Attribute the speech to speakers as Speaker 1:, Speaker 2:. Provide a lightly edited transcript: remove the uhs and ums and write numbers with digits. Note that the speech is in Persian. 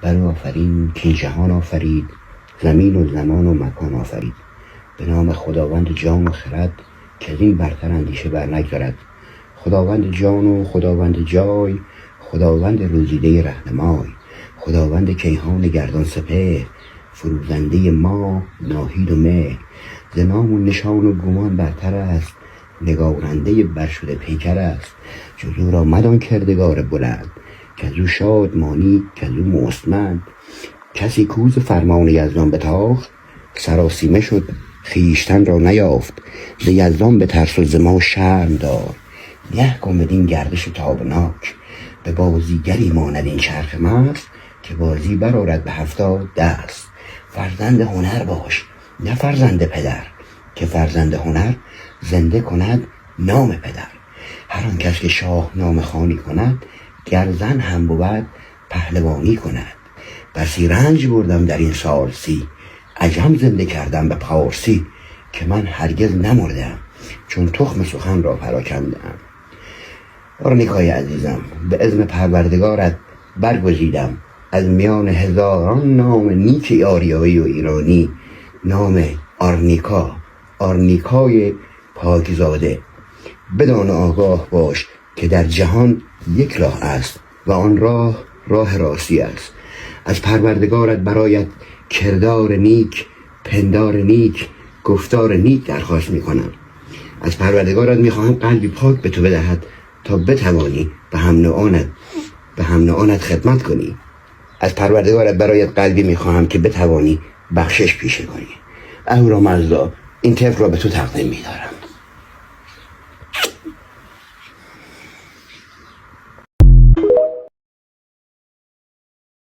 Speaker 1: بر او آفرین که جهان آفرید، زمین و زمان و مکان آفرید. به نام خداوند جان و خرد، که از این برتر اندیشه بر نگذرد. خداوند جان و خداوند جای، خداوند روزیده رهنمای، خداوند کیهان گردان سپهر، فروزنده ما ناهید و مهر. ز نام و نشان و گمان برتر است، نگارنده برشده پیکر است. جز او را مدان کردگار بلند، کز او شاد مانی کز او مستمند. کسی کو ز فرمان یزدان بتاخت، سراسیمه شد خویشتن را نیافت. ز یزدان بترس و ز ما شرم دار، نگه کن بدین گردش تابناک. به بازیگری ماند این چرخ مست، که بازی برآرد به 70 دست. فرزند هنر باش نه فرزند پدر، که فرزند هنر زنده کند نام پدر. هر آن کس که شاهنامه خوانی کند، گر زن هم بود پهلوانی کند. بسی رنج بردم در این سال 30، عجم زنده کردم به پارسی. که من هرگز نمردم، چون تخم سخن را پراکندم. آرنیکای عزیزم، به اذن پروردگارت برگزیدم از میان هزاران نام نیک آریایی و ایرانی نام آرنیکا، آرنیکای پاکزاده. بدان آگاه باش که در جهان یک راه است و آن راه، راه راستی است. از پروردگارت برایت کردار نیک، پندار نیک، گفتار نیک درخواست میکنم. از پروردگارت میخواهم قلبی پاک به تو بدهد تا بتوانی به هم نوعانت خدمت کنی. از پروردگارت برایت قلبی میخواهم که بتوانی بخشش پیشه کنی. اهورامزدا این طفل را به تو تقدیم میدارم.